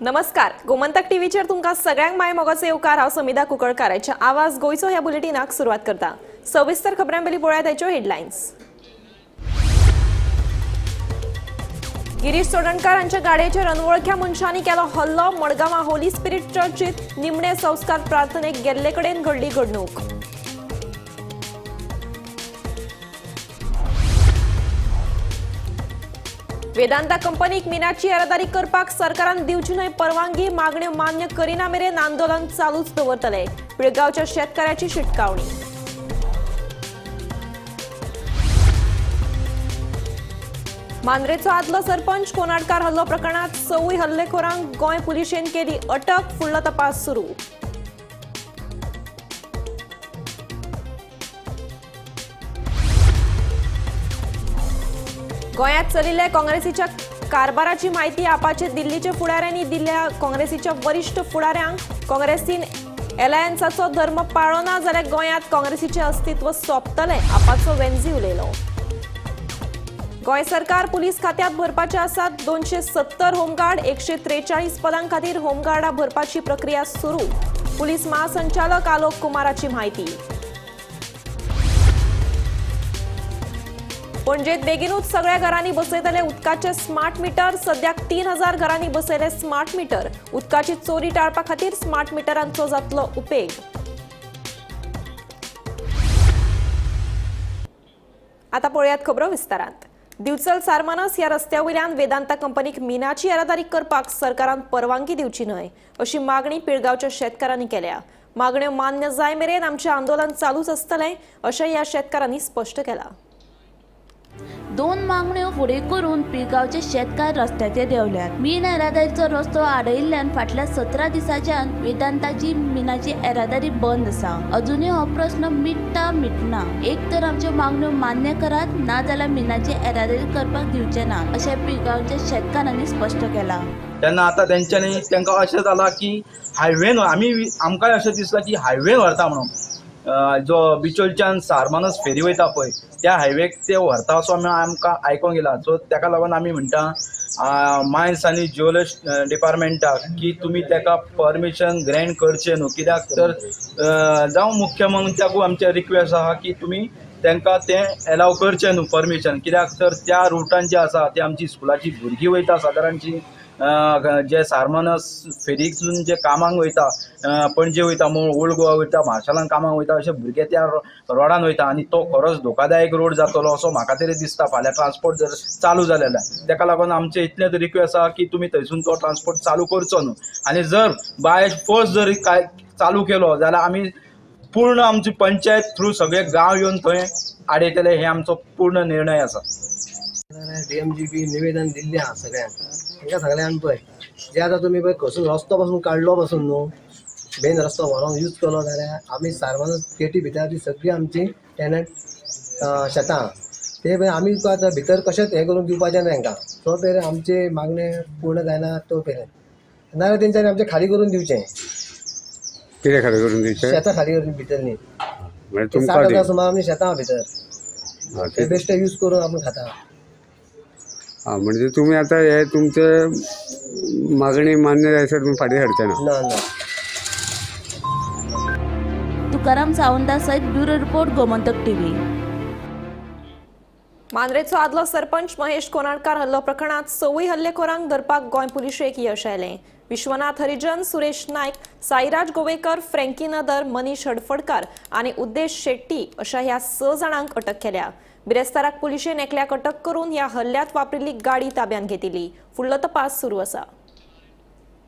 नमस्कार, गोमंतक टीव्हीचेर तुमकां सगळ्यांक माय मोगाचो येवकार. हांव समिधा कुंकळकाराच्या आवाज गोंयचो ह्या बुलेटिनाक सुरवात करता. सविस्तर खबरां पयलीं पळोवया ताच्यो हेडलायन्स. गिरीश चोडणकार हांच्या गाडयेचेर अनवळख्या मनशांनी केलो हल्लो. मडगांवां होली स्पिरिट चर्चीत निमणे संस्कार प्रार्थनेक गेल्ले कडेन घडली घडणूक. वेदांता कंपनीक मिनाची येरादारी करपाक सरकारान दिवची न्हय परवानगी. मागण्यो मान्य करिना मेरेन आंदोलन चालूच दवरतले. पिळगांवच्या शेतकऱ्याची शिटकावणी. मांद्रेचो आदलो सरपंच कोनाडकार हल्लो प्रकरणात 6 हल्लेखोरांक गोंय पुलिशेन केली अटक. फुडलो तपास सुरू. गोंयांत चलिल्ल्या काँग्रेसीच्या कारभाराची म्हायती आपाचे दिल्लीच्या फुडाऱ्यांनी दिल्या. काँग्रेसीच्या वरिश्ठ फुडाऱ्यांक काँग्रेसीन एलायन्साचो धर्म पाळ्ळो ना जाल्यार गोंयांत काँग्रेसीचें अस्तित्व सोंपतलें, आपाचो वेन्झी उलयलो. गोंय सरकार पुलीस खात्यांत भरपाचे आसात 270 होमगार्ड. 143 पदां खातीर होमगार्डा भरपाची प्रक्रिया सुरू. पुलीस महासंचालक आलोक कुमाराची म्हायती. पणजेत बेगीनूच सगळ्या घरांनी बसयतले उदकाचे स्मार्ट मिटर. सद्याक 3000 घरांनी बसयले स्मार्ट मिटर. उदकाची चोरी टाळपा खातीर स्मार्ट मिटरांचो जातलो उपेग. आता पळयात खबरो विस्तारात. दिवचल सारमानस ह्या रस्त्या वयल्यान वेदांता कंपनीक मिनाची येरादारी करपाक सरकारान परवानगी दिवची न्हय अशी मागणी पिळगांवच्या शेतकारांनी केल्या. मागण्यो मान्य जाय मेरेन आमचें आंदोलन चालूच आसतलें अशें ह्या शेतकारांनी स्पश्ट केलां. 2 मागण्यो फुडें करून पिळगांवचे शेतकार रस्त्याचेर देंवल्यात. मीन येरादारीचो रस्तो आडयिल्ल्यान फाटल्या 17 दिसांच्यान वेदांताची मिनाची येरादारी बंद आसा. अजुनूय हो प्रस्न मिटता मिटना. एक तर आमच्यो मागण्यो मान्य करात, ना जाल्यार मिनाची येरादारी करपाक दिवचे ना अशें पिळगांवच्या शेतकारांनी स्पश्ट केलां. तेन्ना आतां तेंच्यांनी तांकां अशें जालां की हायवेन आमी आमकांय अशें दिसलां की हायवेन व्हरता म्हणून, जो बिचोलच्यान सारमानस फेरी वयता पळय त्या हायवेक ते व्हरता असो आमी आमकां आयकोंक येयला. सो ताका लागून आमी म्हणटा मायन्स आनी जिओलॉजी डिपार्टमेंटाक की तुमी ताका परमिशन ग्रँट करचें न्हू. कित्याक तर जावं मुख्यमंत्र्याकूय आमचें रिक्वेस्ट आहा की तुमी तांकां तें एलाव करचें न्हू परमिशन. कित्याक तर त्या रुटान जें आसा ती आमची स्कुलाची भुरगीं वयता सादारणची, जे सारमानस फेरीकसून जे कामांक वयता, पणजे वयता, ओल्ड गोवा वयता, मार्शलान कामांक वयता, अशे भुरगे त्या रोडान वयता आनी तो खरोच धोकादायक रोड जातलो असो म्हाका तरी दिसता फाल्यां ट्रान्सपोर्ट जर चालू जालें जाल्यार. ताका लागून आमचें इतलेंच रिक्वेस्ट आसा की तुमी थंयसून तो ट्रान्सपोर्ट चालू करचो न्हू आनी जर बाय फोर्स जर काय चालू केलो जाल्यार आमी पूर्ण आमची पंचायत थ्रू सगळे गांव येवन थंय आडयतले, हे आमचो पूर्ण निर्णय आसा. DMGB निवेदन दिल्लें आहा सगळ्यांक, तांकां सांगलें आमी पळय जे आतां तुमी पळय खंयसून रस्तो पासून काडलो पासून न्हू मेन रस्तो व्हरोन यूज केलो जाल्यार आमी सारमानस केटी भितर ती सगळी आमची टेनंट शेतां ते पळय आमी आतां भितर कशेंच हें करूंक दिवपाचें ना तांकां. तो मेरेन आमचे मागणें पूर्ण जायना तो मेरेन, नाजाल्यार तेंच्यांनी आमचें खाली करून दिवचें. कितें खाली करून दिवचें? शेतां खाली करून भितर न्ही, म्हणजे तुमकां 60,000 सुमार आमी शेतां भितर ते बेश्टे यूज करून आमी खाता. आं, म्हणजे तुमी आतां हे तुमचे मागणी मान्य जायसर तुमी फाटीं सरचे ना? ना ना. तुकाराम सावंता सयत ब्युरो रिपोर्ट, गोमंतक टीव्ही. मांद्रेचो आदलो सरपंच महेश कोनाडकार हल्लो प्रकरणात 6 हल्लेखोरांक धरपाक गोंय पुलिशेक यश आयलें. विश्वनाथ हरिजन, सुरेश नायक, साईराज गोवेकर, फ्रँकी नदर, मनीष हडफडकार आनी उद्देश शेट्टी अशा ह्या 6 जाणांक अटक केल्या. बिरेस्ताराक पुलिशेन एकल्याक अटक करून ह्या हल्ल्यांत वापरिल्ली गाडी ताब्यांत घेतिल्ली. फुडलो तपास सुरू आसा.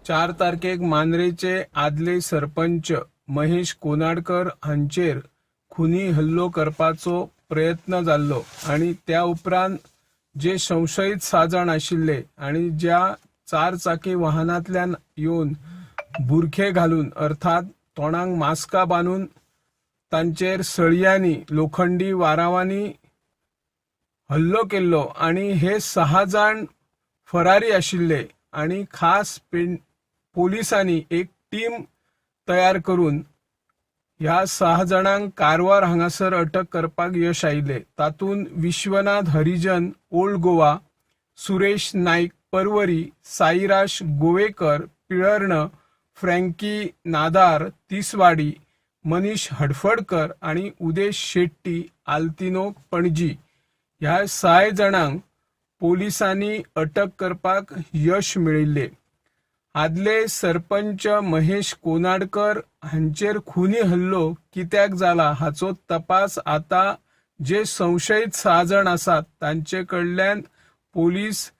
4 तारखेक मांद्रेचे आदले सरपंच महेश कोनाडकर हांचेर खुनी हल्लो करपाचो प्रयत्न जाल्लो आनी त्या उपरांत जे संशयीत 6 जाण आशिल्ले आनी ज्या 4 चाकी वाहनांतल्यान येवन बुरखे घालून अर्थात तोंडाक मास्कां बांदून तांचेर सळयांनी लोखंडी वारावांनी हल्लो केल्लो आनी हे 6 जाण फरारी आशिल्ले आनी खास पोलिसांनी एक टीम तयार करून ह्या 6 जाणांक कारवार हांगासर अटक करपाक यश आयिल्लें. तातूंत विश्वनाथ हरिजन ओल्ड गोवा, सुरेश नाईक परवरी, साईराज गोवेकर पिळर्ण, फ्रँकी नादार तिसवाडी, मनीष हडफडकर आनी उदेश शेट्टी आल्तिनो पणजी ह्या 6 जाणांक पोलिसांनी अटक करपाक यश मेळिल्लें. आदले सरपंच महेश कोनाडकर हांचेर खुनी हल्लो कित्याक जाला हाचो तपास आतां जे संशयीत 6 जाण आसात तांचे कडल्यान पोलीस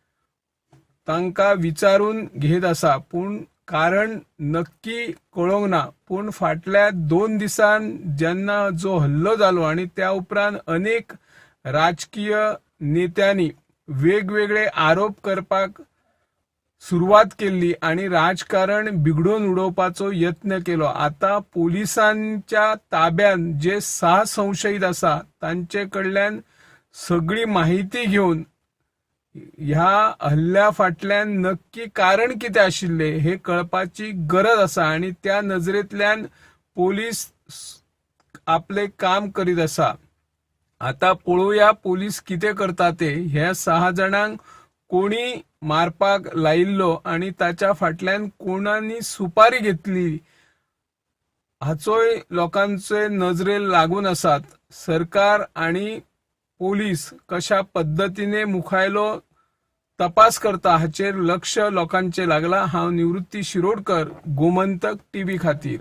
तांकां विचारून घेत आसा, पूण कारण नक्की कळोंक ना. पूण फाटल्या 2 दिसान जेन्ना जो हल्लो जालो आनी त्या उपरांत अनेक राजकीय नेत्यांनी वेगवेगळे आरोप करपाक सुरवात केल्ली आनी राजकारण बिगडोवन उडोवपाचो यत्न केलो. आतां पोलिसांच्या ताब्यात जे 6 संशयीत आसा तांचे कडल्यान सगळी माहिती घेवन ह्या हल्ल्या फाटल्यान नक्की कारण कितें आशिल्लें हें कळपाची गरज आसा आनी त्या नजरेंतल्यान पोलीस आपलें काम करीत आसा. आतां पळोवया पोलीस कितें करता ते. ह्या 6 जाणांक कोणी मारपाक लायिल्लो आनी ताच्या फाटल्यान कोणानी सुपारी घेतली हाचोय लोकांचे नजरेक लागून आसात. सरकार आनी पोलीस कशा पद्दतीने मुखायलो तपास करता हाचेर लक्ष लोकांचे लागला. हांव निवृत्ती शिरोडकर, गोमंतक टीव्ही खातीर.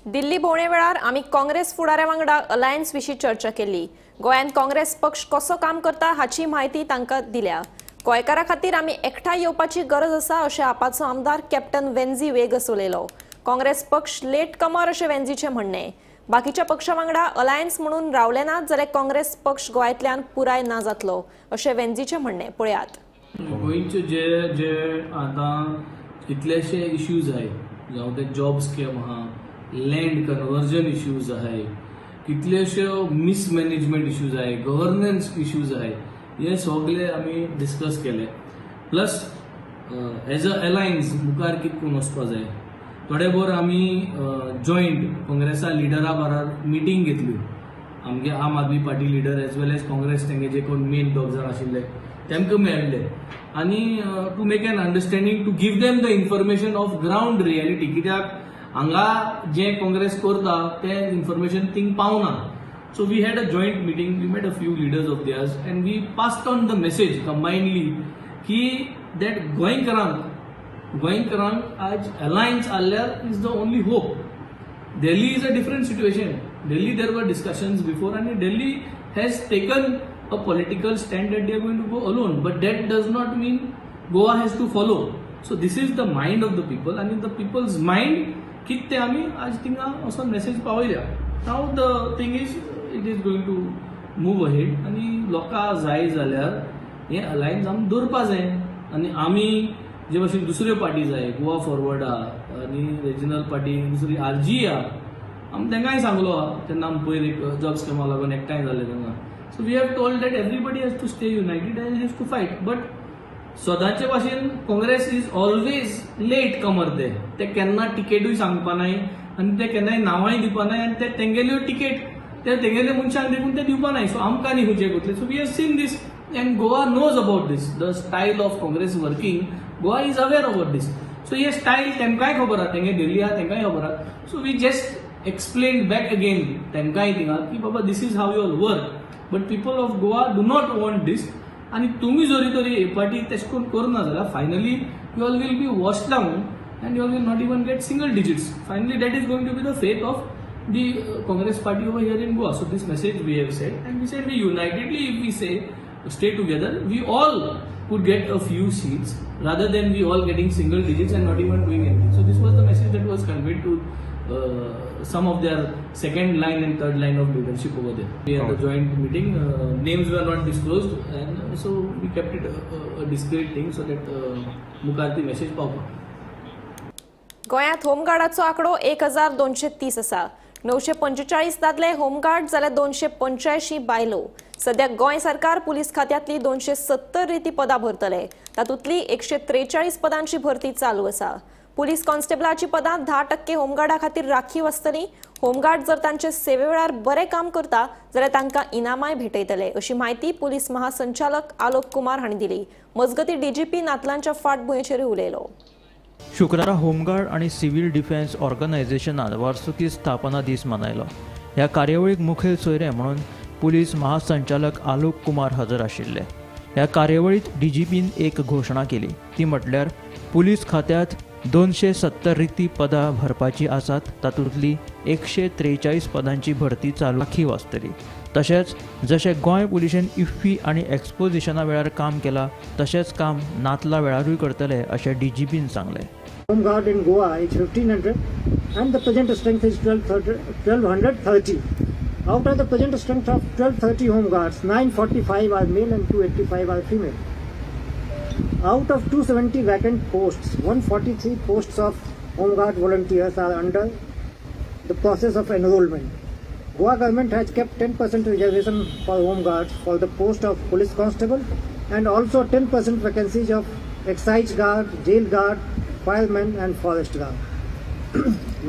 दिल्ली भोंवणे वेळार आमी काँग्रेस फुडाऱ्या वांगडा अलायन्स विशीं चर्चा केली. गोंयांत काँग्रेस पक्ष कसो काम करता हाची म्हायती तांकां दिल्या. गोंयकारां खातीर आमी एकठांय येवपाची गरज आसा अशें आपाचो आमदार कॅप्टन वेन्झी वेगस उलयलो. काँग्रेस पक्ष लेट कमर अशें वेन्झीचें म्हणणें. बाकीच्या पक्षा वांगडा अलायन्स म्हणून रावले ना जाल्यार काँग्रेस पक्ष गोंयांतल्यान पुराय ना जातलो अशें वेन्झीचें म्हणणें. पळयात. गोंयचे जे जे आतां कितलेशे इश्यूज आहाय, जावं ते जॉब स्कॅम आहा, लँड कन्वर्जन इश्यूज आहाय, कितलेशे मिसमॅनेजमेंट इश्यूज आहाय, गव्हर्नन्स इश्यूज आहाय, हे सगळे आमी डिस्कस केले. प्लस एज अ अलायन्स मुखार कितें करून वचपा जाय. थोडे भोर आमी जॉयंट काँग्रेसा लिडरा बराबर मिटींग घेतली. आमगे Aam Aadmi Party leader as well as Congress तेंगे जे कोण मेन दोग जाण आशिल्ले तेमकां मेळ्ळे आनी to make an understanding, to give them the information of ground reality. कित्याक हांगा जें काँग्रेस करता तें इन्फॉर्मेशन थिंग पावना. So we had a joint meeting, we met a few leaders of theirs and we passed on the message combinedly की that गोंयकारांक आज alliance आहल्यार is the only hope. Delhi is a different situation. Delhi there were discussions before and Delhi has taken a political stand that they are going to go alone, but that does not mean Goa has to follow. So this is the mind of the people and in the people's mind कितें आमी आज थिंगा असो message पावयल्या. Now the thing is it is going to move ahead आनी लोकां जाय जाल्यार हें अलायन्स आमी दवरपा जाय. आनी आमी जे भशेन दुसऱ्यो पार्टी जाय, गोवा फॉरवर्ड आहा आनी रिजनल पार्टी दुसरी आरजी आहा, आमी तेंकांय सांगलो आहा तेन्ना आमी पयर एक जॉब स्कॅमा लागून एकठांय जाले तेन्ना. So we have told that everybody has to stay united and has to fight. But सदांचे भाशेन Congress is always late comer. ते केन्ना टिकेटूय सांगपा नाय आनी ते केन्नाय नांवांय दिवपा नाय आनी ते तेंगेल्यो टिकेट ते तेंगेले मनशांक देखून ते दिवपा नाय. सो आमकां न्ही खंयचे कोतले. So we have seen this and Goa knows about this. The style of Congress working, Goa is aware about this. So hey style तेमकांय खबर आहा, तेंगे दिल्ली आहा तेंकांय खबर आहा. So we just explain back again तेंकांय थिंगा की बाबा this is how your work, but people of Goa do not want this. आनी तुमी जरी तरी हे पार्टी तेश करून करना जाल्यार finally you all will be wash down and you all will not even get single digits. Finally that is going to be the fate of the Congress party over here in Goa. So this message we have said, and we said we unitedly, if we say stay together, we all could get a few seats rather than we all getting single digits and not even doing anything. So this was the message that was conveyed to some of their second line and third line of leadership over there. We had a joint meeting, names were not disclosed, and so we kept it a discreet thing so that मुखार ती message पावपा. गोंयांत होमगार्डाचो आंकडो 1230 आसा. 945 दादले home guard जाल्यार 285 बायलो. सध्या गोंय सरकार पुलीस खात्यांतली 270 रिती पदां भरतले. तातूंतली 143 पदांची भरती चालू आसा. पुलीस कॉन्स्टेबलाची पदां 10% होमगार्डा खातीर राखीव आसतली. होमगार्ड जर तांचे सेवे वेळार बरें काम करता जाल्यार तांकां इनामाय भेटयतले अशी म्हायती पुलीस महासंचालक आलोक कुमार हांणी दिली. मजगतीं डीजीपी नातलांच्या फाटभुंयेचेर उलयलो. शुक्रारा होमगार्ड आनी सिव्हील डिफेन्स ऑर्गनायझेशनान वर्सुकी स्थापना दीस मनयलो. ह्या कार्यावळीक मुखेल सोयरे म्हणून पुलीस महासंचालक आलोक कुमार हजर आशिल्ले. ह्या कार्यावळीत डीजीपीन एक घोशणा केली, ती म्हटल्यार पुलीस खात्यांत 270 रिती पदां भरपाची आसात, तातूंतली 143 पदांची भरती चालू राखीव आसतली. तशेंच जशें गोंय पुलिशेन इफ्फी आनी एक्सपोजिशना वेळार काम केलां तशेंच काम नातला वेळारूय करतले अशें डीजीपीन सांगलें. Home guard in Goa is 1500 and the present strength is 1230. Out of the present strength of 1230 home guards, 945 are male and 285 are female. Out of 270 vacant posts, 143 posts of home guard volunteers are under the process of enrollment. Goa government has kept 10% reservation for home guards for the post of police constable and also 10% vacancies of excise guard, jail guard, fireman and forest guard.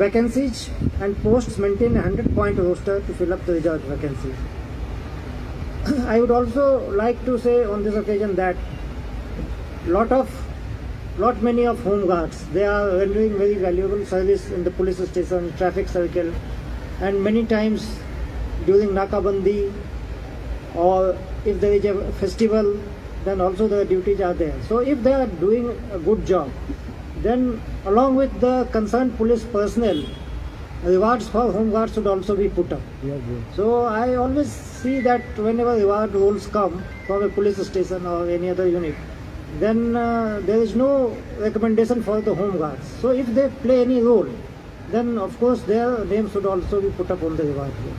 Vacancies and posts maintain a 100-point roster to fill up the reserved vacancies. I would also like to say on this occasion that lot many of home guards, they are rendering very valuable service in the police station, traffic circle, and many times during Nakabandi or if there is a festival, then also the duties are there. So if they are doing a good job, then along with the concerned police personnel, rewards for home guards should also be put up. So I always see that whenever reward rules come from a police station or any other unit, then there is no recommendation for the home guards. So if they play any role, then of course their name should also be put up on the reward roll.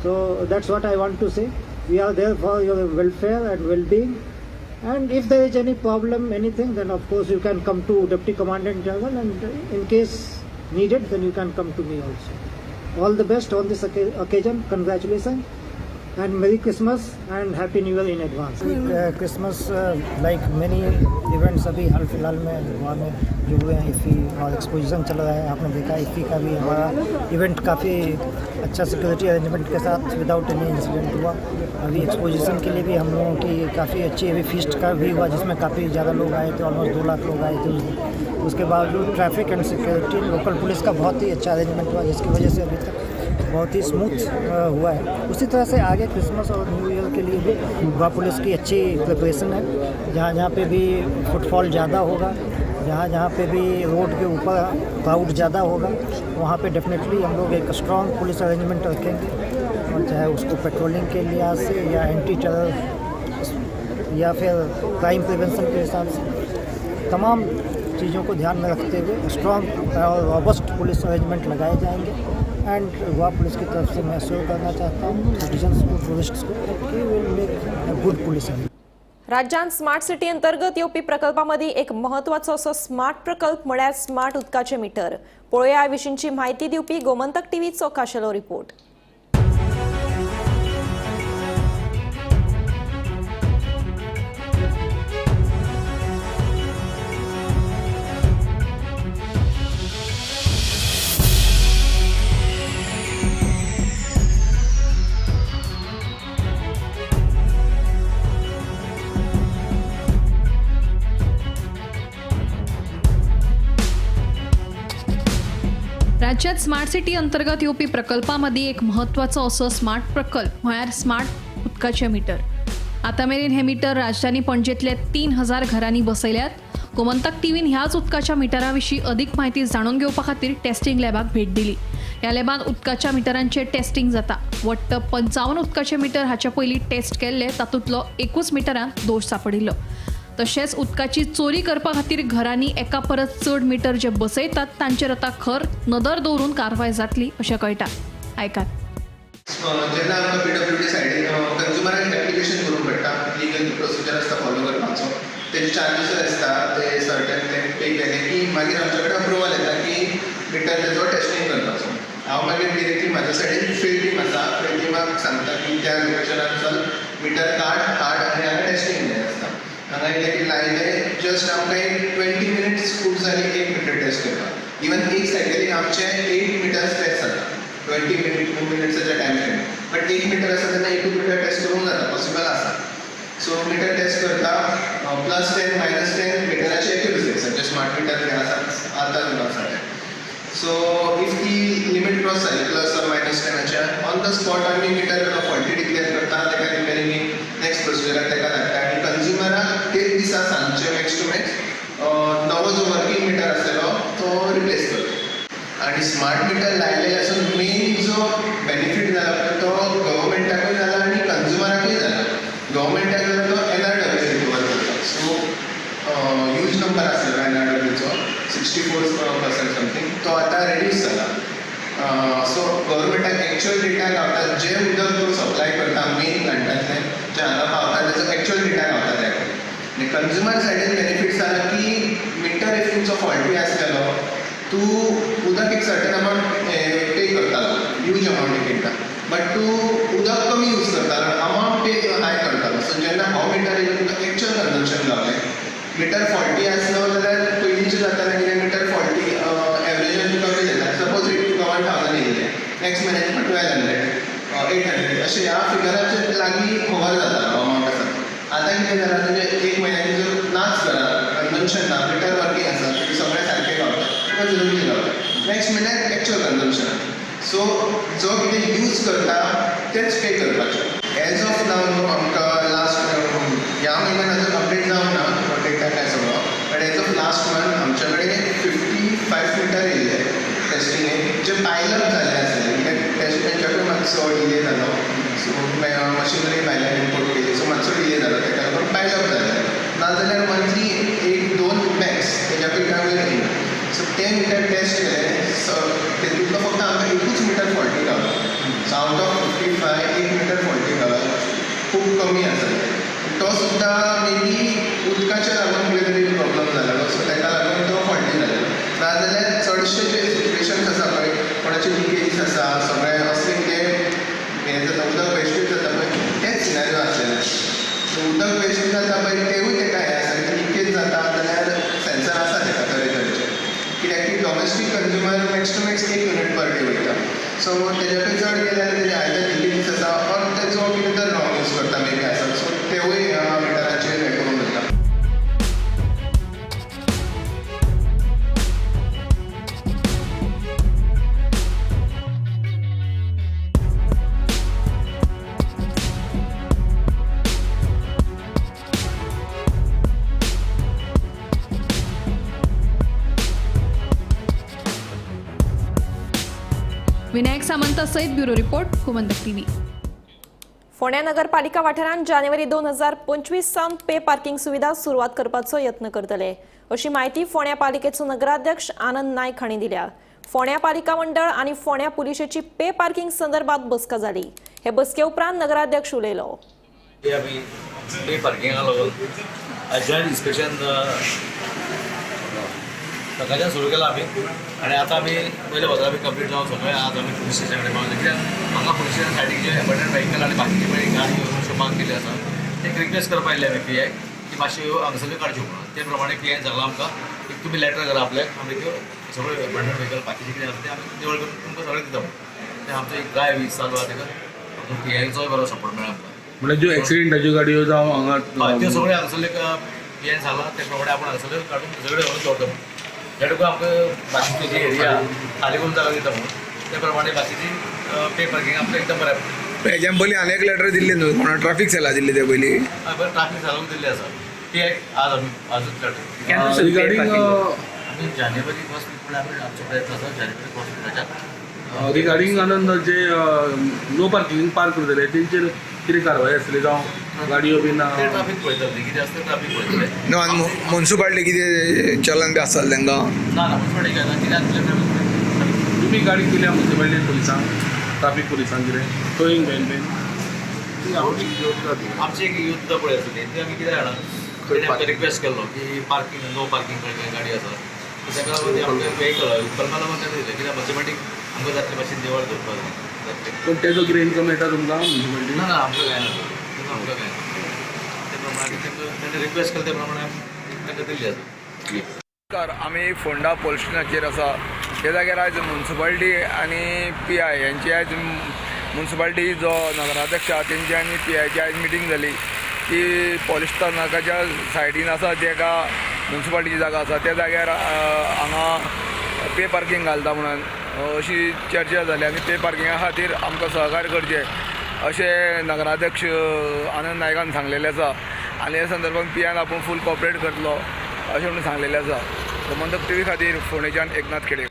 So that's what I want to say. We are there for your welfare and well-being. And if there is any problem, anything, then of course you can come to Deputy Commandant General, and in case needed, then you can come to me also. All the best on this occasion. Congratulations and Merry Christmas and Happy New Year in advance. Christmas like many events अभी हाल फिलहाल में गोवा में जो हुए हैं, इफ़ी और exposition चल रहा है. आपने देखा इफ़ी का भी हमारा इवेंट काफ़ी अच्छा सिक्योरिटी अरेंजमेंट के साथ विदाउट एनी इंसिडेंट हुआ. अभी एक्सपोजिशन के लिए भी हम लोगों की काफ़ी अच्छी, अभी फीस्ट का भी हुआ जिसमें काफ़ी ज़्यादा लोग आए थे, ऑलमोस्ट 2 लाख लोग आए थे उस दिन. उसके बावजूद traffic and security local police का बहुत ही अच्छा अरेंजमेंट हुआ, जिसकी वजह से अभी तक बहुत ही स्मूथ हुआ है. उसी तरह से आगे क्रिसमस और न्यू ईयर के लिए भी गोवा पुलिस की अच्छी प्रिपरेशन है. जहाँ जहाँ पे भी फुटफॉल ज़्यादा होगा, जहाँ जहाँ पे भी रोड के ऊपर क्राउड ज़्यादा होगा, वहाँ पे डेफिनेटली हम लोग एक स्ट्रॉन्ग पुलिस अरेंजमेंट रखेंगे, और चाहे उसको पेट्रोलिंग के लिहाज से या एंटी टेरर या फिर क्राइम प्रिवेंशन के हिसाब से, तमाम चीज़ों को ध्यान में रखते हुए स्ट्रॉन्ग और रॉबस्ट पुलिस अरेंजमेंट लगाए जाएंगे. एंड गोवा पुलिस की तरफ से मैं अश्योर करना चाहता हूँ सिटीजन्स को, टूरिस्ट्स को कि will make a good police. राज्यांत स्मार्ट सिटी अंतर्गत येवपी प्रकल्पा मदीं एक म्हत्वाचो असो स्मार्ट प्रकल्प म्हळ्यार स्मार्ट उदकाचे मिटर. पळोवया ह्या विशींची म्हायती दिवपी गोमंतक टीव्हीचो खाशेलो रिपोर्ट. राज्यात स्मार्ट सिटी अंतर्गत येवपी प्रकल्पा मदीं एक म्हत्वाचो असो स्मार्ट प्रकल्प म्हळ्यार स्मार्ट उदकाचे मिटर. आतां मेरेन हे मिटर राजधानी पणजेंतले 3000 घरांनी बसयल्यात. गोमंतक टीव्हीन ह्याच उदकाच्या मिटरा विशीं अदीक म्हायती जाणून घेवपा खातीर टेस्टिंग लॅबाक भेट दिली. ह्या लॅबांत उदकाच्या मिटरांचें टेस्टिंग जाता. वट्ट 55 उदकाचे मिटर हाचे पयलीं टेस्ट केल्ले, तातूंतलो एकूच मिटरांत दोश सांपडिल्लो. तशेंच उदकाची चोरी करपा खातीर घरांनी एका परस चड मिटर जे बसयतात तांचेर आतां खर नदर दवरून कारवाय जातली अशें कळटा. आयकात. जेन्ना आमकां पीडब्ल्यूडी सायडीन कंज्युमराक एप्लिकेशन करूंक पडटा, लिगल प्रोसिजर आसता फॉलो करपाचो, तेजे चार्जीसूय आसता, ते सर्टन ते पे केले की मागीर आमचे कडेन अप्रुवल येता की मिटर तेजो टेस्टिंग करपाचो. हांव मागीर डिरेक्टली म्हाज्या सायडीन फिल्ड टीम आसा, फिल्ड टिमाक सांगता की त्या लोकेशनार चल, मिटर काड हाड आनी हांगा टेस्टिंग जाय आसता. हांगा येयले की लायले जस्ट आमकां एक 20 मिनिट्स खूब जाली एक मिटर टेस्ट करपाक. इवन एक सायकलीक आमचे 8 मिटर्स टेस्ट जाता 20 मिनिट्साच्या टायम फ्रेम. बट एक मिटर आसा तेन्ना एकूच मिटर टेस्ट करूंक जाता, पॉसिबल आसा. सो मिटर टेस्ट करता, +10 -10 मिटराचे एक्युरसी आसा, जे स्मार्ट मिटर जे आसा सो if ती लिमीट क्रॉस जाली प्लस ऑर मायनस 10आच्या, ऑन the spot आमी मिटर फॉल्टी डिक्लेअर करता, ताका रिपेरिंगेक नेक्स्ट प्रोसिजराक ताका धाडटा आनी कंज्युमराक तेच दिसा सांजचे मॅक्स टू मॅक्स नवो जो वर्कींग मिटर आसलेलो तो रिप्लेस करता. आनी स्मार्ट मिटर लायले हाचो मेन जो बेनिफीट जाला पळय तो गव्हर्मेंटाकूय जाला आनी कंज्युमराकूय जाला. गव्हर्मेंटाक जाला तो NRW recover करता. सो ह्यूज नंबर आसलेलो NRWचो 64% समथींग, तो आतां रेड्यूस जाला. सो गव्हर्मेंटाक एक्चुअल डेटा गावता, जें उदक तो सप्लाय करता मेन प्लांटांतल्यान जें हांगा पावता तेचो एक्चुअल डेटा गावता त्या कडेन. आनी कंज्युमर सायडीन बेनिफीट जाला की मिटर if तुमचो फॉल्टी आसलेलो, तूं उदक एक सर्टन अमावंट पे करतालो, ह्यूज अमावंट एक एकदां, बट तूं उदक कमी यूज करतालो, अमावंट पे हाय करतालो. सो जेन्ना हो मिटर येयलो तुका एक्चुअल कंजम्पशन गावलें. मिटर फॉल्टी आसलो जाल्यार पयलींचें जातालें कितें, मिटर फॉल्टी एवरेजान तुका कमी जाता. सपोज एक तुका 1000 येयलें, नेक्स्ट म्हयन्याक तुका 1200, 800 अशें ह्या फिगराचे लागीं होवर जातालो अमावंट आसा. आतां कितें जालां, तुजें एक म्हयन्याक जर नाच घरा कंजम्पशन ना, मिटर वर्कींग आसा, तुजें सगळें सारकें गावता, तुका झिरो बील गावता. नेक्स्ट म्हयन्याक एक्चुअल कंजम्पशन आसा. सो जो कितें यूज करता तेच पे करपाचें. एज ऑफ नाव न्हू आमकां लास्ट ह्या म्हयन्यान अजून अपडेट जावंक ना डेटा काय सगळो, but as of last month आमच्या कडेन 55 मिटर येयल्ले टेस्टिंगेक जे पायलअप जाल्ले आसले, कित्याक टेस्ट तेंच्याकूय मातसो डिले जालो. सो मशिनरी भायल्यान इम्पोर्ट केली, सो मातसो डिले जालो, तेका लागून पायलअप जाले. नाजाल्यार मंथली 1-2 मॅक्स तेज्याकूय कांय वयर येयना. सो ते मिटर टेस्ट केले, सो तेतूंतलो फक्त आमकां एकूच मिटर फॉल्टी गावलो. सो आवट ऑफ 55 एक मिटर फॉल्टी गावलो, खूब कमी आसा. तो सुद्दां मे बी उदकाच्या लागून कितें तरी प्रॉब्लम जालेलो, सो तेका लागून तो फॉल्टी जालेलो. नाजाल्यार चडशे जे सिट्युएशन्स आसा पळय, कोणाचे लिकेजीस आसा, सगळें असलें कितें हें जाता, उदक वेस्टेज जाता पळय, तेच सिनारियो आसलेले. सो उदक वेस्ट जाता पळय तेवूय तेका हें आसा की लिकेज जाता जाल्यार सेन्सर आसा तेका तरेतरेचे, कित्याक की domestic consumer max to max 1 unit per day वयता. सो तेज्याकूय चड गेले जाल्यार तेजे आयदर लिकेजीस आसा ऑर तेजो कितें तर रॉंग यूज करता मे बी आसा. सो तेवूय मिटराचेर हें करूंक जाता. विनायक सामंत सहित ब्युरो रिपोर्ट, गोमंतक टीव्ही. फोंड्या नगरपालिका वाठारांत जानेवारी 2025 सावन पे पार्किंग सुविधा सुरवात करपाचो यत्न करतले, अशी म्हायती फोंड्या पालिकेचो नगराध्यक्ष आनंद नायक हांणी दिल्या. फोंड्या पालिका मंडळ आनी फोंड्या पुलिशेची पे पार्किंग संदर्भात बसका जाली. हे बसके उपरांत नगराध्यक्ष उलयलो. आमी पे पार्किंगाक लागून जॉयंट इन्स्पेक्शन सकाळच्यान सुरू केलां आमी, आनी आतां आमी पयले वचना आमी कंप्लीट जावन सगळें आज आमी पुलीस स्टेशना कडेन पावले. कित्याक हांगा पुलीस स्टेशन सायडीक जे एबंडन व्हेकल आनी बाकीचे पळय गाडी शॉपाक केल्ली आसा, तेका रिक्वेस्ट करपा आयिल्ले आमी पी आयक की मातश्यो हांगासरल्यो काडच्यो म्हणून. ते प्रमाणे पी आयन सांगलां आमकां एक तुमी लेटर करा आपल्याक, आमी त्यो सगळ्यो एबंडन व्हेकल बाकीचें कितें आसा तें आमी निवळ करून तुमकां सगळें दिता म्हणून. तें आमचो एक ड्रायव चालू आसा, तेका आमचो पी आयचोय बरो सपोर्ट मेळ्ळा आमकां. म्हणल्यार ज्यो एक्सिडेंटाच्यो गाडयो जावं हांगा त्यो सगळ्यो हांगासरल्यो पी आयन सांगलां ते प्रमाणे आपूण हांगासरल्यो काडून सगळ्यो व्हरून दवरता म्हणून. जेणे आमकां बाकीची जी एरिया खाली करून जागा दिता म्हणून ते प्रमाणे बाकीची पे पार्किंग आमकां एकदम बरें पडटा. हेज्या पयलीं आनी एक लेटर दिल्ली न्हू कोणा ट्राफीक सेला दिल्ली ते पयलीं? हय, बरें ट्राफीक सेलाक दिल्ली आसा ती आज आमी आजूच लेटर रिगार्डींग आमी जानेवारी फर्स्ट वीक म्हळ्यार आमी आमचो प्रयत्न आसा जानेवारी फर्स्ट विकाच्या रिगार्डींग आनंद जे नो पार्किंग पार्क करतले तेंचेर कितें कारवाय आसतली जावं गाडयो बीन? ते ट्राफीक पळयतले, कितें आसता ट्राफीक पळयतले. न्हू आनी मुन्सिपालिटी कितें चलन बी आसतलें तांकां? ना ना मुन्सिपालिटी काय ना, कितें आसतलें ट्राफीक. तुमी गाडी केल्या मुन्सिपालिटी पुलिसांक, ट्राफीक पुलिसांक कितें टोईंग बीन बीन? आमचें एक युद्ध पळय आसलें तें आमी कितें जाणा, तेणें आमकां रिक्वेस्ट केल्लो की पार्किंग नो पार्किंग गाडी आसा ताका लागून आमकां व्हेकल कलमा लागून ताणें दिलें, कित्याक मुन्सिपालिटीक आमकां जातलें मातशें निवळ दवरपाक जाय. पूण तेजो कितें इन्कम येता तुमकां मुन्सिपालिटी? ना ना आमकां कांय ना, तेजो आमकां कांय ना. ते प्रमाणे तांकां ताणें रिक्वेस्ट केलें ते प्रमाणे आमी तांकां दिल्ली आसा. नमस्कार, आमी फोंडा पोलीस स्टेशनाचेर आसा. त्या जाग्यार आयज मुन्सिपालिटी आनी पी I हेंची आयज मुन्सिपालिटी जो नगराध्यक्ष आसा तेंची आनी पी आयची आयज मिटींग जाली की पोलीस स्थानकाच्या सायडीन आसा ते एका मुन्सिपालिटीची जागा आसा त्या जाग्यार हांगा पे पार्किंग घालता म्हणून अशी चर्चा जाली आनी पे पार्किंगा खातीर आमकां सहकार्य करचें अशें नगराध्यक्ष आनंद नायकान सांगलेलें आसा आनी ह्या संदर्भात पी आयन आपूण फूल कॉपरेट करतलो अशें म्हणून सांगलेलें आसा. गोमंतक टीव्ही खातीर फोंडेच्यान एकनाथ खेडे.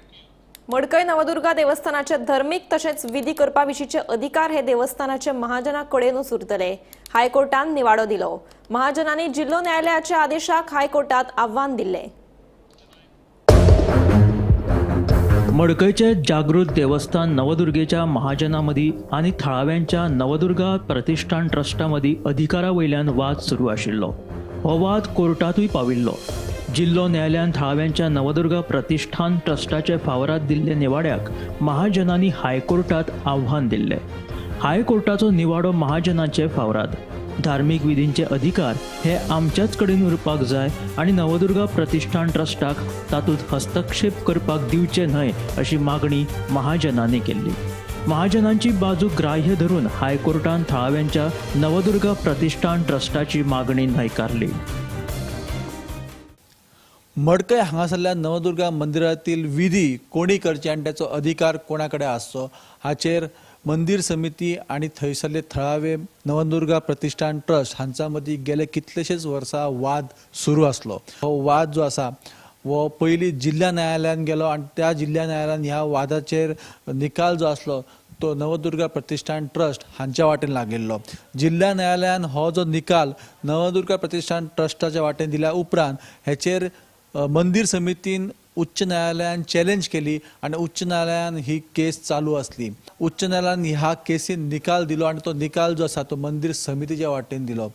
मडकय नवदुर्गा देवस्थानाचे धर्मीक तशेंच विधी करपा विशींचे अधिकार हे देवस्थानाचे महाजना कडेनूच उरतले. हायकोर्टान निवाडो दिलो. महाजनांनी जिल्हो न्यायालयाच्या आदेशाक हायकोर्टात आव्हान दिल्लें. मडकयचे जागृत देवस्थान नवदुर्गेच्या महाजनामदी आनी थळाव्यांच्या नवदुर्गा प्रतिष्ठान ट्रस्टा मदीं अधिकारा वयल्यान वाद सुरू आशिल्लो. हो वाद कोर्टांतूय पाविल्लो. जिल्हो न्यायालयान थळाव्यांच्या नवदुर्गा प्रतिष्ठान ट्रस्टाचे फावराद दिल्ले निवाड्याक महाजनांनी हायकोर्टात आव्हान दिल्लें. हायकोर्टाचो निवाडो महाजनाचे फावराद. धार्मीक विधींचे अधिकार हे आमच्याच कडेन उरपाक जाय आनी नवदुर्गा प्रतिष्ठान ट्रस्टाक तातूंत हस्तक्षेप करपाक दिवचे न्हय अशी मागणी महाजनांनी केल्ली. महाजनांची बाजू ग्राह्य धरून हायकोर्टान थळाव्यांच्या नवदुर्गा प्रतिष्ठान ट्रस्टाची मागणी न्हयकारली. मडकय हांगासरल्या नवदुर्गा मंदिरातील विधी कोणी करचे आनी त्याचो अधिकार कोणा कडेन आसचो हाचेर मंदिर समिती आनी थंयसरले थळावे नवदुर्गा प्रतिष्ठान ट्रस्ट हांच्या मदीं गेले कितलेशेच वर्सां वाद सुरू आसलो. हो वाद जो आसा हो पयलीं जिल्ल्या न्यायालयान गेलो आनी त्या जिल्ल्या न्यायालयान ह्या वादाचेर निकाल जो आसलो तो नवदुर्गा प्रतिष्ठान ट्रस्ट हांच्या वाटेन लागिल्लो. जिल्ल्या न्यायालयान हो जो निकाल नवदुर्गा प्रतिष्ठान ट्रस्टाच्या वाटेन दिल्या उपरांत हेचेर मंदिर समितीन उच्च न्यायालयान चॅलेंज केली आनी उच्च न्यायालयान ही केस चालू आसली. उच्च न्यायालयान ह्या केसीन निकाल दिलो आनी तो निकाल जो आसा तो मंदिर समितीच्या वाटेन दिलो.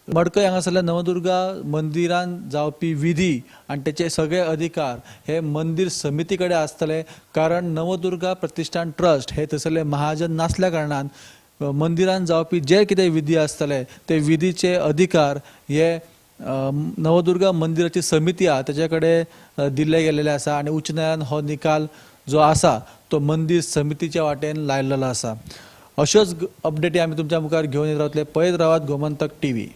मडकय हांगासरल्या नवदुर्गा मंदिरान जावपी विधी आनी तेचे सगळे अधिकार हे मंदिर समिती कडेन आसतले, कारण नवदुर्गा प्रतिष्ठान ट्रस्ट हे थंयसरले महाजन नासल्या कारणान मंदिरान जावपी जे कितें विधी आसतले ते विधीचे अधिकार हे नवदुर्गा मंदिराची समिती आहा तेच्या कडेन दिल्ले गेलेले आसा आनी उच्च न्यायालयान हो निकाल जो आसा तो मंदिर समितीच्या वाटेन लायलेलो आसा. अश्योच अपडेटी आमी तुमच्या मुखार घेवन येत रावतले. पळयत रावात गोमंतक टीव्ही.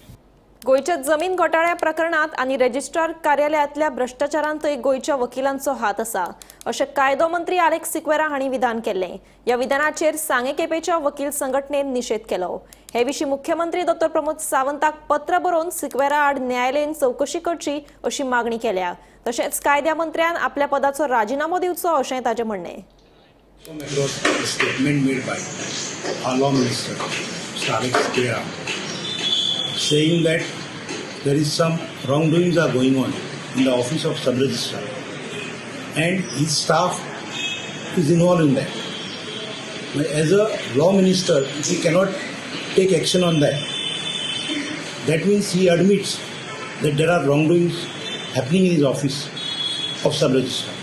गोंयच्या जमीन घोटाळ्या प्रकरणात आनी रजिस्ट्रार कार्यालयांतल्या भ्रश्टाचारांतय गोंयच्या वकिलांचो हात आसा अशें कायदो मंत्री आलेक्स सिक्वेरा हांणी विधान केल्लें. ह्या विधानाचेर सांगे केपेंच्या वकील संघटनेन निशेध केलो. हे विशीं मुख्यमंत्री डॉ प्रमोद सावंताक पत्र बरोवन सिक्वेरा आड न्यायालयीन चवकशी करची अशी मागणी केल्या. तशेंच कायद्या मंत्र्यान आपल्या पदाचो राजिनामो दिवचो अशें ताचें म्हणणें. Saying that there is some wrongdoings are going on in the office of sub-registrar and his staff is involved in that. As a law minister, if he cannot take action on that, that means he admits that there are wrongdoings happening in his office of sub-registrar.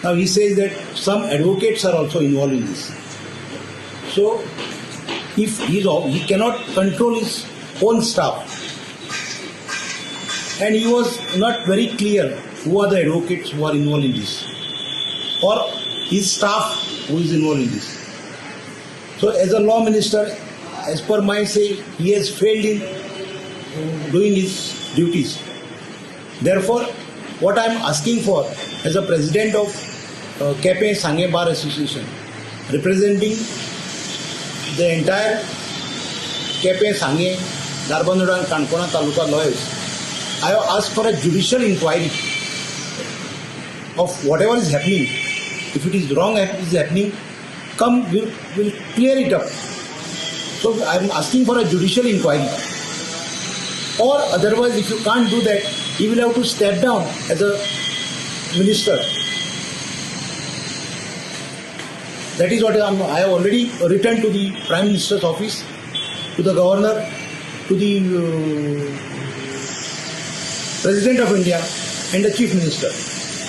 Now he says that some advocates are also involved in this. So if he cannot control his own staff, and he was not very clear who are the advocates who are involved in this or his staff who is involved in this. So as a law minister, as per my say, he has failed in doing his duties. Therefore, what I am asking for as a president of Quepem Sanguem Bar Association, representing the entire Quepem, Sanguem, Dharbandora and Canacona Taluka lawyers, I have asked for a judicial inquiry of whatever is happening. If it is wrong is happening, come, we'll clear it up. So I am asking for a judicial inquiry. Or otherwise, if you can't do that, he will have to step down as a minister. That is what I have already written to the Prime Minister's office, to the Governor, to the President of India and the Chief Minister.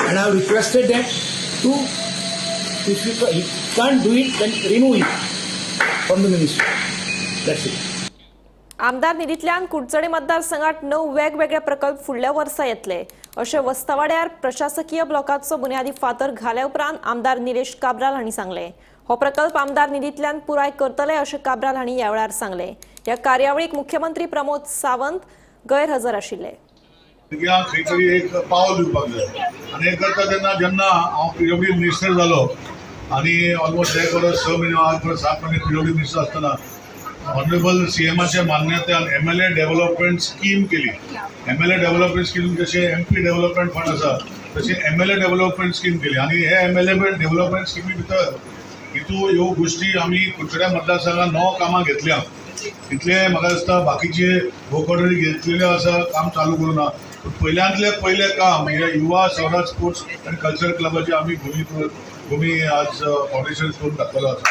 And I have requested them to, if you can't do it, then remove it from the ministry. That's it. आमदार निधींतल्यान कुडचडे मतदारसंघात 9 वेगवेगळे प्रकल्प फुडल्या वर्सा येतले अशें वस्तावाड्यार प्रशासकीय ब्लॉकाचो बुन्यादी फातर घाल्या उपरांत आमदार निलेश काब्राल हांणी सांगलें. हो प्रकल्प आमदार निधींतल्यान पुराय करतले अशें काब्राल हांणी ह्या वेळार सांगलें. ह्या कार्यावळीक मुख्यमंत्री प्रमोद सावंत गैरहजर आशिल्ले. भुरग्यांक खंय तरी एक पावल दिवपाक जाय आनी हें करता तेन्ना जेन्ना हांव पीडब्ल्यूडी मिनिस्टर जालो आनी ऑलमोस्ट 1 वर्स 6 म्हयने 8 वर्स 7 म्हयने पीडब्ल्यूडी मिनिस्टर आसतना ऑनरेबल सीएमाच्या मान्यतान एमएलए डेव्हलपमेंट स्कीम केली. एमएलए डेव्हलपमेंट स्कीम जशें एमपी डेव्हलपमेंट फंड आसा तशें एमएलए डेव्हलपमेंट स्कीम केली आनी हे एमएलए डेव्हलपमेंट स्किमी भितर हितू ह्यो गोश्टी आमी कुडचड्या मतदारसंघात 9 कामां घेतल्या. तितले म्हाका दिसता बाकीचे गोकडरी घेतलेले आसा, काम चालू करूं ना. पयल्यांतलें पयलें काम हे युवा स्वराज स्पोर्ट्स आनी कल्चरल क्लबाची आमी भुमी आज फावंडेशन करून घातलेलो आसा.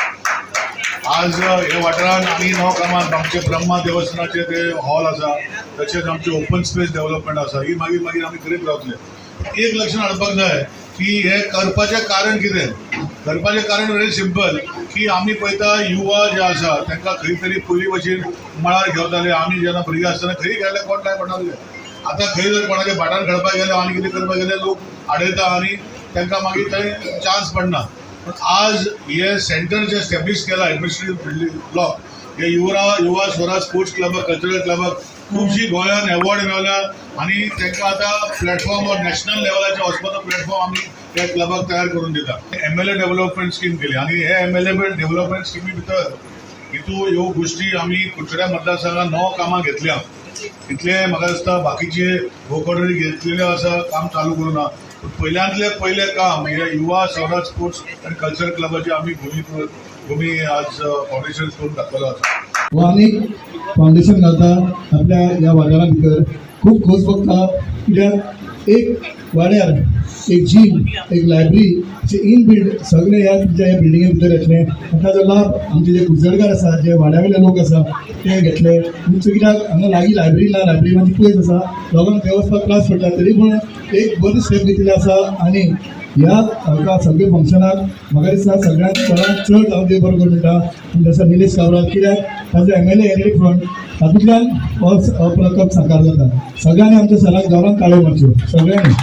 आज हे वाठारान आनी 9 कामां आमचे ब्रह्मा देवस्थानाचे ते हॉल आसा, तशेंच आमचे ओपन स्पेस डेव्हलपमेंट आसा, ही मागीर मागीर आमी करीत रावतले. एक लक्षात हाडपाक जाय की हे करपाचें कारण कितें? करपाचें कारण व्हेरी सिंपल की आमी पळयता युवा जे आसा तांकां खंय तरी पयलीं भशेन मळार घेवताले. आमी जेन्ना भुरगीं आसतना खंय गेले कोण काय म्हणनासले. आतां खंय जर कोणाच्या भाटान खेळपाक गेले आनी कितें करपाक गेले लोक आडयता आनी तांकां मागीर थंय चान्स पडना. पण आज हे सेंटर जे एस्टॅब्लीश केला एडमिनिस्ट्रेटीव बिल्डींग ब्लॉक हे युवा स्वराज स्पोर्ट्स क्लबाक कल्चरल क्लबाक खुबशी गोंयान एवॉर्ड मेवल्या आनी तांकां आतां प्लॅटफॉर्म नॅशनल लेवलाचेर वचपाचो प्लॅटफॉर्म आमी त्या क्लबाक तयार करून दिता. एमएलए डेव्हलपमेंट स्कीम केली आनी हे एमएलए डेव्हलपमेंट स्किमी भितर हितू ह्यो गोश्टी आमी कुडचड्या मतदारसंघात 9 कामां घेतल्या. तितले म्हाका दिसता बाकीचे गोकडरी घेतलेले आसा, काम चालू करूं ना. पयल्यांतलें पयलें काम हे युवा स्वराज स्पोर्ट्स आनी कल्चरल क्लबाची आमी भुमी आज फावंडेशन करून घातलेलो आसा. हो आनी फावंडेशन घालता आपल्या ह्या वाठारा भितर खूब खोस भोगता कित्याक एक वाड्यार एक जीम, एक लायब्ररी अशें इन बिल्ड सगळें ह्या तुमच्या ह्या बिल्डिंगे भितर येतलें आनी ताजो लाभ आमचे जे कुडचडकार आसा, जे वाड्या वयले लोक आसा ते घेतले. तुमचें कित्याक हांगा लागीं लायब्ररी ना, लायब्ररी मातशी पयस आसा, लोकांक थंय वचपाक त्रास पडटा, तरी पूण एक बरी स्टेप घेतिल्ली आसा आनी ह्या हाका सगळे फंक्शनाक म्हाका दिसता सगळ्यांत चडांत चड हांव देव बरो करूं म्हणटा जसो निलेश काब्राल, कित्याक ताजो एमएलए एनडी फंड तातूंतल्यान हो प्रकल्प साकार जाता. सगळ्यांनी आमच्या सराक जोरान ताळयो मारच्यो सगळ्यांनी,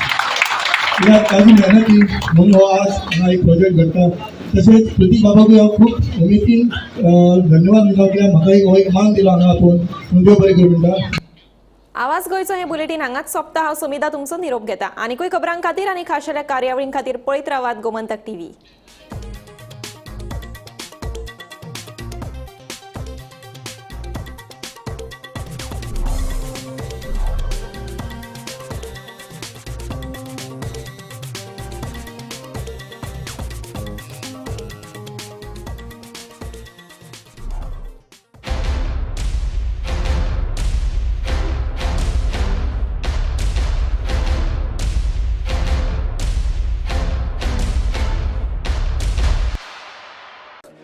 कित्याक ताजी मेहनत ही म्हणून हो आज हांगा एक प्रोजेक्ट घडटा. तशेंच प्रतीक बाबाकूय हांव खूब उमेदीन धन्यवाद म्हणटा कित्याक म्हाका एक हो एक मान दिलो हांगा आपोवन, पूण देव बरें करूं म्हणटा. आवाज गोंयचो हे बुलेटीन हांगाच सोंपता. हांव सुमिता तुमचो निरोप घेता. आनीकूय खबरां खातीर आनी खाशेल्या कार्यावळीं खातीर पळयत रावात गोमंतक टीव्ही.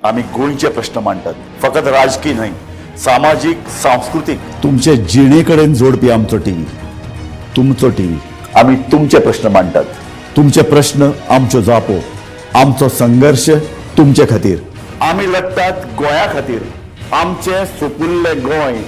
आमी गोंयचे प्रश्न मांडटात, फकत राजकीय न्हय, सामाजीक, सांस्कृतीक, तुमचे जिणे कडेन जोडपी आमचो टीव्ही, तुमचो टीव्ही. आमी तुमचे प्रश्न मांडटात, तुमचे प्रश्न आमच्यो जापो, आमचो संघर्श तुमचे खातीर. आमी लढटात गोंया खातीर, आमचें सुपुल्लें गोंय.